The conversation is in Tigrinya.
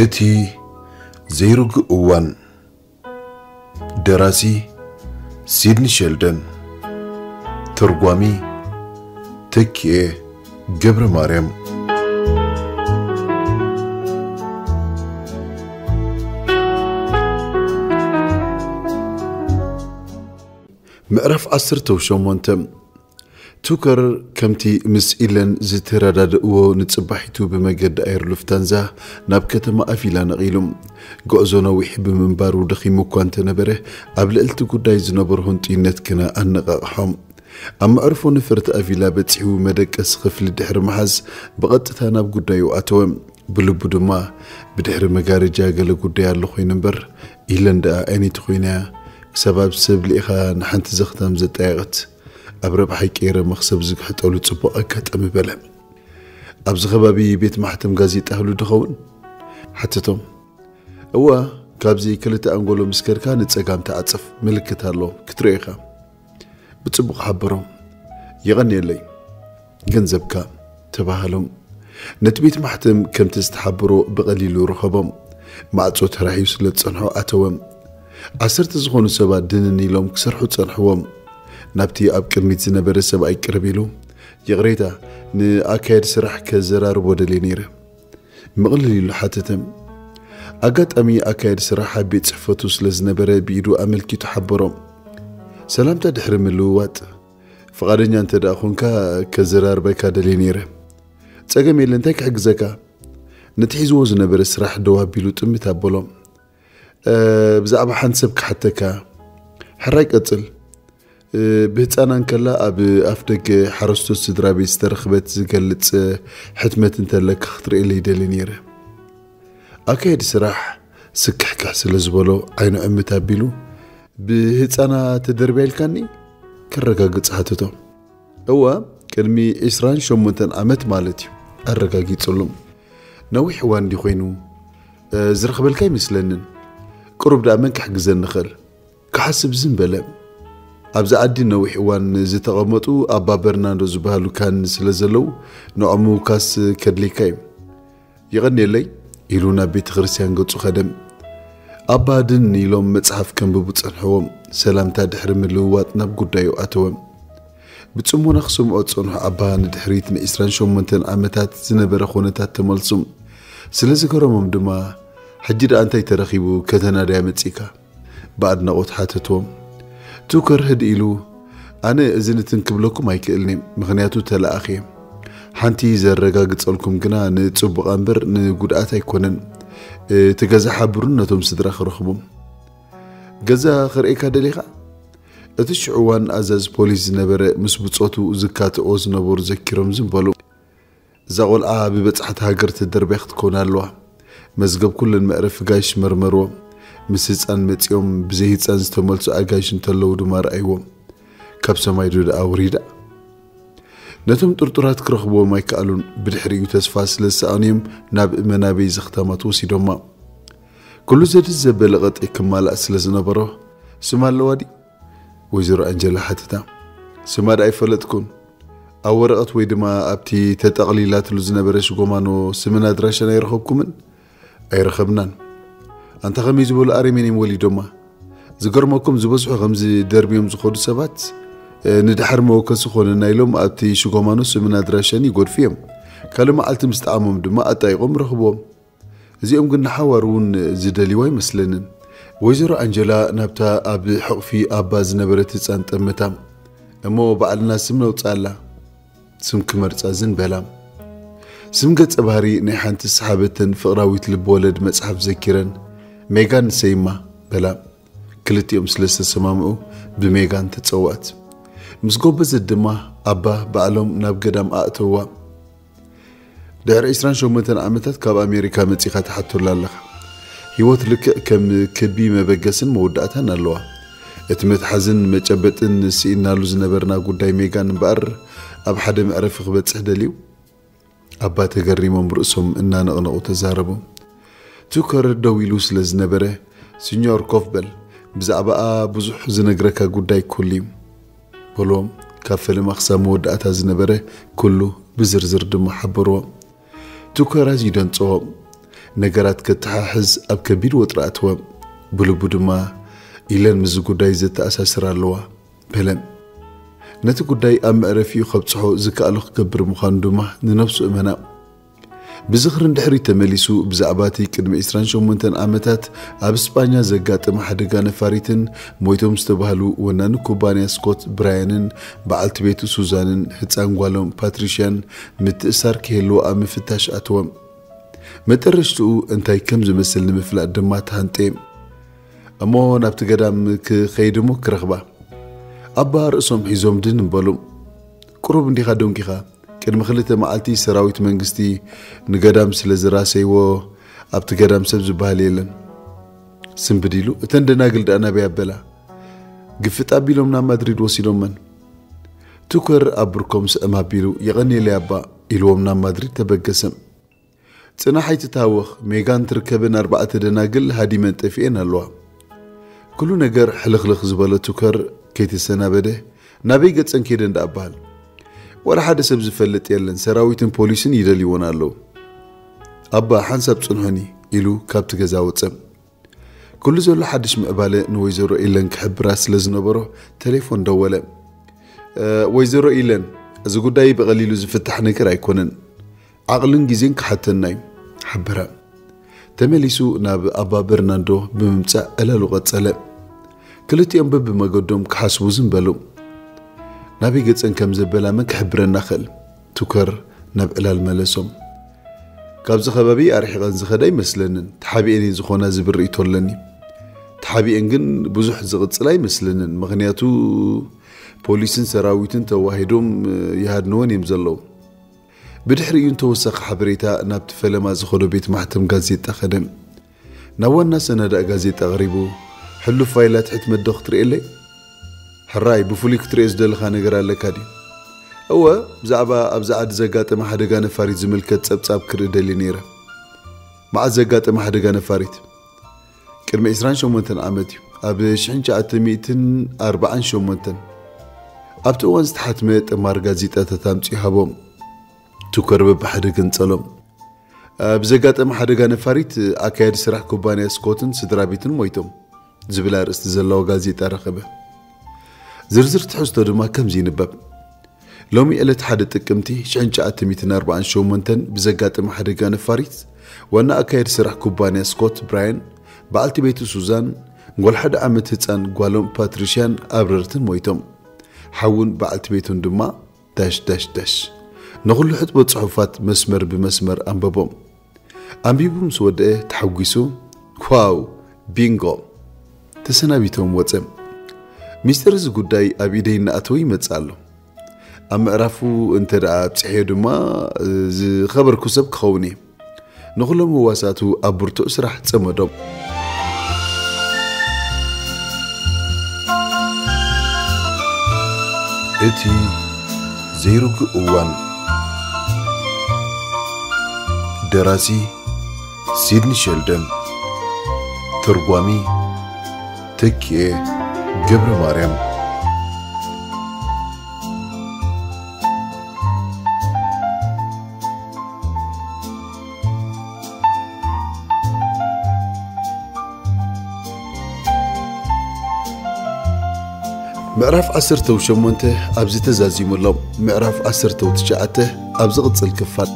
እቲ ዘይርጉእ እዋን። ደራሲ ሲድኒ ሸልደን። ተርጓሚ ተኪኤ ገብረ ማርያም። ምዕራፍ ዓሰርተ ሸሞንተ። ቱከር ከምቲ ምስ ኢለን ዝተረዳድእዎ ንጽባሒቱ ብመገዲ ኣየር ሉፍታንዛ ናብ ከተማ ኣቪላ ነቒሉ። ጉዕዞ ነዊሕ ብምንባሩ ደኺሙ እኳ እንተነበረ፣ ኣብ ልዕልቲ ጉዳይ ዝነበሮ ህንጡይነት ግና ኣነቓቕሖ። ኣብ መዕርፎ ነፈርቲ ኣቪላ በጺሑ መደቀሲ ክፍሊ ድሕሪ ምሓዝ ብቐጥታ ናብ ጉዳዩ ኣተወ። ብልቡ ድማ ብድሕሪ መጋረጃ ገለ ጉዳይ ኣሎ ኮይኑ እምበር፣ ኢለን ደኣ ኣይነይቲ ኮይና እያ ክሳብ ኣብ ሰብ ልኢኻ ንሓንቲ ዘኽታም ዘጠያየቐት። ኣብ ረብሓይ ቀይረ መኽሰብ ዝግሕጠሉ ጽቡቕ ኣጋጣሚ በለ። ኣብዚ ከባቢ ቤት ማሕተም ጋዜጣ ህሉ ድኸውን? ሓተቶም። እዋ፣ ካብዚ ክልተ ኣንጎሎ ምስ ከድካ ንጸጋም ተዓጸፍ ምልክት ኣሎ ክትሪኦ ኢኻ። ብጽቡቕ ሓበሮም። የቐንየለይ። ገንዘብካ ተባሃሎም። ነቲ ቤት ማሕተም ከምቲ ዝተሓበሮ ብቐሊሉ ረኸቦም። ማዕጾ ተራሕዩ ስለ ዝጸንሖ ኣተወ። ዓሰርተ ዝኾኑ ሰባት ድንን ኢሎም ክሰርሑ ጸንሕዎም። ናብቲ ኣብ ቅድሚት ዝነበረ ሰብኣይ ቅርብ ኢሉ፣ ይቕሬታ፣ ንኣካየዲ ስራሕ ከዘራርቦ ደልየ ነይረ። ምቕልል ኢሉ ሓተተ። ኣጋጣሚ ኣካየዲ ስራሕ ኣብ ቤት ጽሕፈቱ ስለ ዝነበረ ብኢዱ ኣመልኪቱ ሓበሮ። ሰላምታ ድሕሪ ምልውዋጥ፣ ፍቓደኛ እንተ ደኣ ኾንካ ከዘራርበካ ደልየ ነይረ። ጸገም የለ፣ እንታይ ክሕግዘካ? ነቲ ሒዝዎ ዝነበረ ስራሕ ደው ኣቢሉ ጥምት ኣበሎ። "እ፣ ብዛዕባ ሓንቲ ሰብ ክሓተካ። ሕራይ ቀጽል። እ፣ ብህጻና እንከላ ኣብ ኣፍ ደገ ሓረስቶት ስድራ ቤት ዝተረኽበት ዝገልጽ ሕትመት እንተለካ ክትርእየለይ ደልየ ነይረ።" ኣካየዲ ስራሕ ስክሕክሕ ስለ ዝበሎ ዓይኑ ዕምት ኣቢሉ፣ "ብህጻና ተደርብያ ኢልካኒ?" ከረጋግጽ ሓተቶ። "እወ፣ ቅድሚ ዕስራን ሸሞንተን ዓመት ማለት እዩ።" ኣረጋጊጹሉ። "ነዊሕ እዋን እንዲ ኮይኑ፣ እ፣ ዝረኽበልካ ኣይመስለንን። ቅሩብ ደኣ መን ክሕግዘኒ ይኽእል?" ክሓስብ ዝን በለ። ኣብዚ ዓዲ ነዊሕ እዋን ዝተቐመጡ ኣባ በርናንዶ ዝበሃሉ ካህን ስለ ዘለዉ፣ ንዖም ምውካስ ከድልየካ እዩ። "የቐንየለይ" ኢሉ ናብ ቤተ ክርስቲያን ገጹ ከደ። ኣባ ድን ኢሎም መጽሓፍ ከንብቡ ጸንሕዎም። ሰላምታ ድሕሪ ምልውዋጥ ናብ ጉዳዩ ኣተወ። ብጽሞና ክሰምዖ ዝጸንሑ ኣባ ንድሕሪት ንዒስራን ሸሞንተን ዓመታት ዝነበረ ኾነታት ተመልሱ። ስለ ዝገረሞም ድማ፣ "ሕጂ ደኣ እንታይ ተረኺቡ ከተናድያ መጺእካ?" ብኣድናቖት ሓተትዎም። ቱከር ህድእ ኢሉ፣ "ኣነ እዚ ንትን ክብለኩም ኣይክእልን እየ፣ ምኽንያቱ ተለኣኽ እየ። ሓንቲ ዘረጋግጸልኩም ግና ንጽቡቕ እምበር ንጉድኣት ኣይኮነን። እቲ ገዛ ሓብሩን ነቶም ስድራ ክረኽቦም። ገዛ ክርእየካ ደሊኻ?" እቲ ሽዑ እዋን ኣዛዚ ፖሊስ ዝነበረ ምስ ብጾቱ ዝካትዕዎ ዝነበሩ ዘኪሮም ዝን በሉ። "እዛ ቖልዓ ብበጻሕቲ ሃገር ተደርብያ ክትከውን ኣለዋ። መዝገብ ኩለን መዕረፊ ጋይሽ መርመርዎ። ምስ ህጻን መጺኦም ብዘይ ህጻን ዝተመልሱ ኣጋይሽ እንተለዉ ድማ ረኣይዎም። ካብ ሰማይ ዶ ደኣ ወሪዳ?" ነቶም ጥርጡራት ክረኽብዎም ኣይከኣሉን። ብድሕሪኡ ተስፋ ስለ ዝሰኣኑ እዮም ናብ መናበይ ዘኽታማት ወሲዶማ። ኩሉ ዘድሊ ዘበለ ቐጥዒ ክማላእ ስለ ዝነበሮ፣ "ስም ኣለዋ ድዩ?" ወይዘሮ ኣንጀላ ሓተታ። "ስማ ደኣ ኣይፈለጥኩን። ኣብ ወረቐት ወይ ድማ ኣብቲ ተጠቕሊላትሉ ዝነበረ ሽጎማኖ ስምን ኣድራሻን ኣይረኸብኩምን?" "ኣይረኸብናን። ኣንታ ከመይ ዝበሉ ኣረሜን እዮም ወሊዶማ። ዝገርመኩም ዝበዝሑ ከምዚ ደርብዮም ዝኸዱ ሰባት፣ እ፣ ንድሓር መወከሲ ኾነና ኢሎም ኣብቲ ሽጎማኖ ስምን ኣድራሻን ይጎድፉ እዮም። ካልእ መዓልቲ ምስ ጠዓሞም ድማ ኣጣይቖም ረኽብዎም። እዚኦም ግን ንሓዋሩ እውን ዝደልይዋ ኣይመስለንን።" ወይዘሮ ኣንጀላ ናብታ ኣብ ሕቕፊ ኣባ ዝነበረት ህጻን ጠመታ። "እሞ ባዕልና ስም ነውጽኣላ?" ስም ክመርጻ ዝን በላ። ስም ገጸ ባህሪ ናይ ሓንቲ ሰሓበተን ፍቕራዊት ልብወለድ መጽሓፍ ዘኪረን፣ "ሜጋን ንሰይማ" በላ። ክልቲኦም ስለ ዝተሰማምዑ ብሜጋን ተጸውዐት። ምስ ጎበዘት ድማ ኣባ ባዕሎም ናብ ገዳም ኣእተውዋ። "ድሕሪ ዕስራን ሸሞንተን ዓመታት ካብ ኣሜሪካ መጺኻ ትሓተሉ ኣለኻ። ህይወት ልክዕ ከም ክቢ መበገስን መወዳእታን ኣለዋ። እቲ መትሓዝን መጨበጥን ስኢንናሉ ዝነበርና ጉዳይ ሜጋን እምበኣር ኣብ ሓደ መዕረፊ ክበጽሕ ደልዩ?" ኣባ ተገሪሞም ርእሶም እናነቕነቑ ተዛረቡ። ቱከር ደው ኢሉ ስለ ዝነበረ፣ "ሲኞር ኮፍ በል፣ ብዛዕባኣ ብዙሕ ዝነግረካ ጉዳይ ኩሉ እዩ" በልዎም። ካብ ፈለማ ክሳብ መወዳእታ ዝነበረ ኩሉ ብዝርዝር ድማ ሓበርዎም። ቱከር ኣዝዩ ደንጸዎ። ነገራት ከተሓሕዝ ኣብ ከቢድ ወጥሪ ኣትወ። ብልቡ ድማ፣ ኢለን ምስዚ ጉዳይ ዘተኣሳስር ኣለዋ በለ። ነቲ ጉዳይ ኣብ መዕረፊኡ ከብጽሖ ዝከኣሎ ክገብር ምዃኑ ድማ ንነብሱ እመና። ብዝኽሪ ንድሕሪት ተመሊሱ፣ ብዛዕባ እቲ ቅድሚ ዕስራን ሸሞንተን ዓመታት ኣብ ስጳኛ ዘጋጠመ ሓደጋ ነፋሪትን ሞይቶም ዝተባህሉ ወናኒ ኩባንያ ስኮት ብራያንን በዓልቲ ቤቱ ሱዛንን ህጻን ጓሎም ፓትሪሽያን ምትእሳር ክህልዎ ኣብ ምፍታሽ ኣተወ። መጠረሽትኡ እንታይ ከም ዝመስል ንምፍላጥ ድማ ተሃንጠ። እሞ ናብቲ ገዳም ክኸይድ እሞ ክረኽባ። ኣባ ርእሶም ሒዞም ድን እምበሉ። ቁሩብ እንዲኻ ደንጊኻ። ቅድሚ ክልተ መዓልቲ ሰራዊት መንግስቲ ንገዳም ስለ ዝራሰይዎ ኣብቲ ገዳም ሰብ ዝበሃል የለን። ስንብድ ኢሉ፣ እተን ደናግል ደኣ ናበይ ኣበላ? ግፍጥ ኣቢሎም ናብ ማድሪድ ወሲዶመን። ቱከር ኣብ ብርኮም ስዕም ኣቢሉ፣ የቐንየለይ ኣባ ኢልዎም ናብ ማድሪድ ተበገሰ። ጽናሕ ኣይትታወኽ፣ ሜጋን ትርከበን ኣርባዕተ ደናግል ሃዲመን ጠፊኤን ኣለዋ። ኩሉ ነገር ሕልኽልኽ ዝበሎ ቱከር ከይተሰናበደ፣ ናበይ ገጸን ከይደን ደኣ እበሃል? ዋላ ሓደ ሰብ ዝፈልጥ የለን፣ ሰራዊትን ፖሊስን ይደልይወን ኣለዉ። ኣባ ሓንሳብ ጽንሑኒ ኢሉ ካብቲ ገዛ ወጸ። ኩሉ ዘሎ ሓድሽ ምዕባለ ንወይዘሮ ኢለን ክሕብራ ስለ ዝነበሮ ተሌፎን ደወለ። "እ፣ ወይዘሮ ኢለን፣ እዚ ጉዳይ ብቐሊሉ ዝፍታሕ ነገር ኣይኮነን። ዓቕልን ግዜን ክሓተና እዩ" ሓበራ። ተመሊሱ ናብ ኣባ በርናንዶ ብምምጻእ ዕላሉ ቀጸለ። ክልቲኦም በብመገዶም ክሓስቡ ዝም በሉ። ናበይ ገጸን ከም ዘበላ መን ክሕብረና ክእል? ቱከር ናብ ዕላል መለሶም። ካብዚ ከባቢ ኣርሒቐን ዝኸዳ ኣይመስለንን። ተሓቢኤን እየን ዝኾና ዝብል ርእይቶ ኣለኒ። ተሓቢኤን ግን ብዙሕ ዝቕጽል ኣይመስለንን። ምኽንያቱ ፖሊስን ሰራዊትን ተዋሂዶም ይሃድንወን እዮም ዘለዉ። ብድሕሪኡ ንተወሳኺ ሓበሬታ ናብቲ ፈለማ ዝኸዶ ቤት ማሕተም ጋዜጣ ከደ። ናብ ዋና ሰናዳእ ጋዜጣ ኣቕሪቡ፣ "ሕሉፍ ፋይላት ሕትመት ዶ ክትርእየለይ?" "ሕራይ፣ ብፍሉይ ክትርእዮ ዝደለኻ ነገር ኣለካ ድዩ?" "እወ፣ ብዛዕባ ኣብዚ ዓዲ ዘጋጠመ ሓደጋ ነፋሪት ዝምልከት ጸብጻብ ክርኢ ደልየ ነይረ." "መዓስ ዘጋጠመ ሓደጋ ነፋሪት?" "ቅድሚ ዕስራን ሸሞንተን ዓመት እዩ። ኣብ ሽሕን ትሽዓተ ሚእትን ኣርባዓን ሸሞንተን." ኣብቲ እዋን ዝተሓትመ ጠማር ጋዜጣታት ኣምጺኡ ሃቦም። ቱከር በብሓደ ገንጸሎም። "ኣብ ዘጋጠመ ሓደጋ ነፋሪት ኣካያዲ ስራሕ ኩባንያ ስኮትን ስድራ ቤትን ሞይቶም" ዝብል ኣርእስቲ ዘለዎ ጋዜጣ ረኸበ። ዝርዝር ትሕዝቶ ድማ ከምዚ ይንበብ። ሎሚ ዕለት ሓደ ጥቅምቲ ሽሕን ትሽዓተ ሚእትን ኣርባዓን ሸሞንተን ብዘጋጠመ ሓደጋ ነፋሪት ዋና ኣካያዲ ስራሕ ኩባንያ ስኮት ብራያን፣ በዓልቲ ቤቱ ሱዛን፣ ጓል ሓደ ዓመት ህፃን ጓሎም ፓትሪሽያን ኣብረርትን ሞይቶም። ሓውን በዓልቲ ቤቱን ድማ ዳሽ ዳሽ ዳሽ። ንኹሉ ሕጥቦ ጽሑፋት መስመር ብመስመር ኣንበቦም። ኣንቢቡ ምስ ወደአ ተሓጒሱ፣ "ዋው፣ ቢንጎ!" ተሰናቢቶም ወጸ። ሚስጥር እዚ ጉዳይ ኣብ ኢደይ እናኣተወ ይመጽእ ኣሎ። ኣብ ምዕራፉ እንተ ደኣ ኣብጽሐዮ ድማ ዝኸበርኩ ሰብ ክኸውን እየ። ንኹሎም ህዋሳቱ ኣብ ብርቱዕ ስራሕ ጸመዶም። እቲ ዘይርጉእ እዋን። ደራሲ ሲድኒ ሸልደን። ተርጓሚ ተኪኤ ገብረ ማርያም። ምዕራፍ ዓሰርተ ሸሞንተ ኣብዚ ተዛዚሙ ኣሎ። ምዕራፍ ዓሰርተ ትሽዓተ ኣብ ዝቕጽል ክፋል።